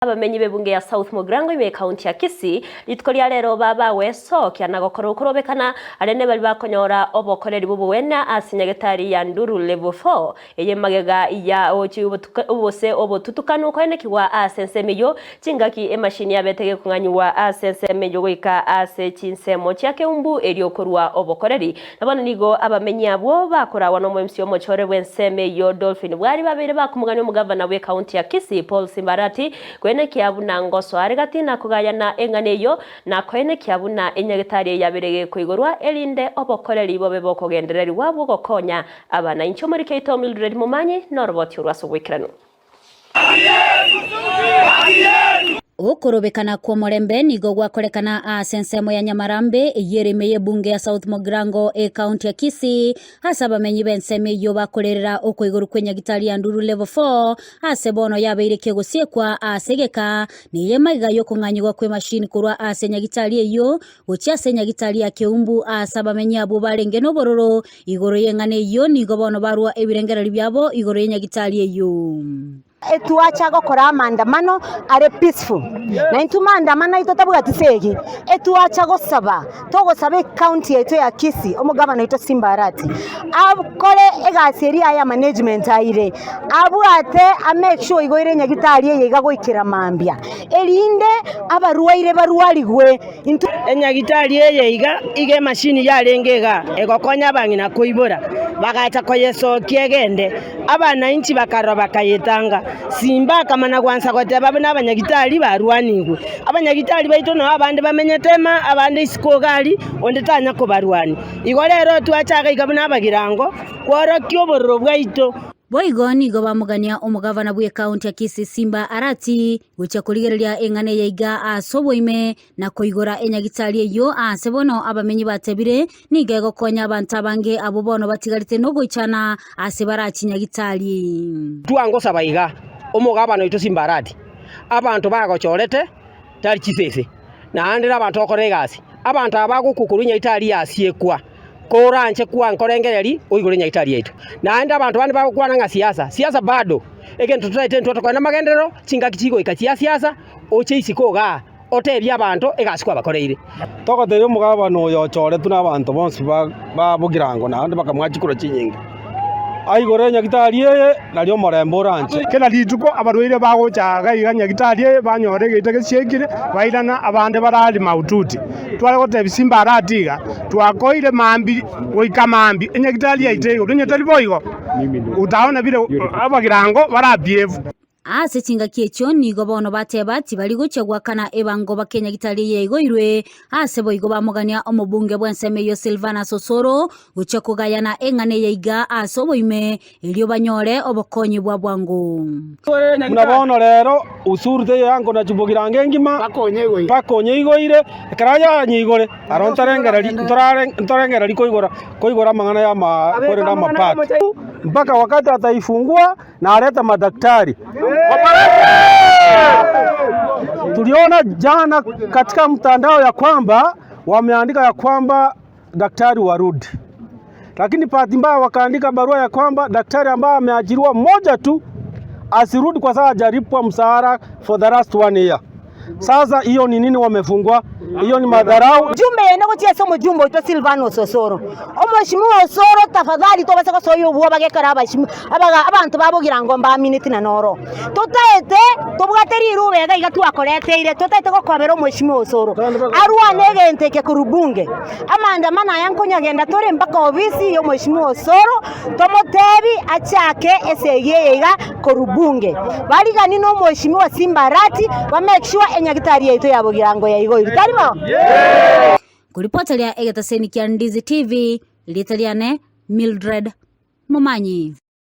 Abamenyi b'ebunge ya South Mugirango ime ekaunti ya Kisii rituko ria rero babagwesokia na gokora okorobekana are nebari bakonyora obokoreri bw'obogwenia ase nyagetari ya Nduru Level 4 eye magega ya gose obotutukanu koenekigwa ase ensemo eyio chingaki emashini yabete gekong'anyigwa ase ensemo eyio goika ase chinsemo chia Keumbu erio korua obokoreri Na bono nigo abamenyi abwo bakoragwa n'omoemsi omochore bw'ensemo eyio Dolphin Bwari babeire bakomogania omogavana bw'ecounty ya Kisii Paul Simbarati koenekia buna ngosoa are gati na kogayana eng'ana eyio na koenekia buna enyagetari eye yabere gekoigorwa erinde obokoreri bobe bokogendererigwa bw'ogokonya abana. Inche omoriki oito Mildred Momanyi noroboti orwo ase oboikeranu. Okorobekana kw'omorembe nigo gwakorekana ase ensemo ya Nyamarambe eyio ere ime y'ebunge ya South Mugirango ekaunti ya Kisii ase abamenyi b'ensemo eyio bakorerera okoigorwa kw'enyagitari ya Nduru Level 4 ase bono yabeire kegosiekwa ase egeka neye magega y'okong'anyigwa kw'emashini korwa ase enyagitari eyio gochia ase enyagitari ya Keumbu ase abamenyi abwo barenge nobororo Igoro y'eng'ana eyio nigo bono barua ebirengererio biabo igoro y'enyagitari eyio. Etwacha gokora amaandamano are peaceful, na intwe maandamano aito tabwati segi, etwacha gosaba, togosaba ecounty yaito ya Kisii, omogavana oito Simba Arati, akore egasi eria yaye ya management aire, abwate a make sure igo ere enyagitari eye iga goikera mambia, erinde abarwaire barwarigwe. Intwe. Enyagitari eye iga iga emashini yarenge iga egokonya abang'ina koibora, bagacha koyesokia egende. Abanainchi bakarora bakayetanga. Simba akamana gwansa goteba buna abanyagitari barwanigwe. Abanyagitari baito nao abande bamenyete ema, abande isiko iga aria, onde tanya kobarwania. Igo rero twachaga iga buna abagirango, kworokia obororo bwaito. Boigo nigo bamogania omogavana bw'ekaunti ya Kisii Simba Arati gochia korigereria eng'ana eye iga ase oboime na koigora enyagitari eyio aase bono abamenyi batebire nigo egokonya abanto abange abwo bono batigarete nogoichana ase barachi nyagitari. Twangosaba iga, omogabana oito Simba Arati, abanto bagochorete tari chisese, naende nabanto gokora egasi. Abanto aba bagokwa korwa enyagitari yasiekwa. Koranche kwankorengereria oigore nyagetari yaito. Naende abanto bande bagokwana ng'a siasa, siasa bado, egento totaete intwe tokore namagenderero, chingaki chigoika chia siasa, oche isiko igaa, otebie abanto egasi kwabakoreire. Togotebia omogabana oyo ochoretwe nabanto bonsi ba bogirango naende bakamoa chikura chinyinge, aigore nyagitari eye nario omorembe oranche. Kera rituko abarwaire bagocha iga iga nyagitari eye banyora egeita gesiekire, bairana abande barari mahututi. Tware gotebia Simba arati iga, Twakoire mambia goika mambia, enyagitari yaito igoro, onye tari boigo, utaona bire abagirango barabievu. Ase chingaki echio nigo bono bateba tibari gochia goakana ebango b'Kenyagitari eye yaigoirwe, ase boigo bamogania omobunge bw'ensemo eyio Silvanus Osoro gochia kogayana eng'ana eye iga ase oboime erio banyore obokonyi bwa bwango. Buna bono rero usuru teiyo yankona chibogiranga engima mpaka onyeigoire, ekero ayanyeigore aro ntorengereri ntorare ntorengereri koigora koigora amang'ana ya ama korende amapato. Mpaka wakati ataifungua na arete madaktari. Tuliona jana katika mtandao ya kwamba wameandika ya kwamba daktari warudi, lakini bahati mbaya wakaandika barua ya kwamba daktari ambaye ameajiriwa mmoja tu asirudi kwa sababu hajalipwa mshahara for the last one year. Sasa hiyo ni nini wamefungwa? Hiyo ni madharau. Jumbe yende gochia ase omojumbe oito Silvanus Osoro. Omweshimiwa Osoro tafadhali tobase gosoyia obwoba gekero abashimi abaga abanto ba Bogirango mbamineti na noro. Totaete tobwate riruba iga iga twakoreteire totaete gokobera omweshimiwa Osoro arwane egento eke korwa bunge. Amaandamano aya nkonyagenda tore mpaka ofisi ya omweshimiwa Osoro tomotebi achake esegi eye iga korwa bunge. Barigani na omweshimiwa Simba Arati ba make sure enyagitari yaito ya Bogirango yaigoirwe. Tari bo? Koripoteria egetaseni kia Ndizi TV, rieta riane Mildred Momanyi.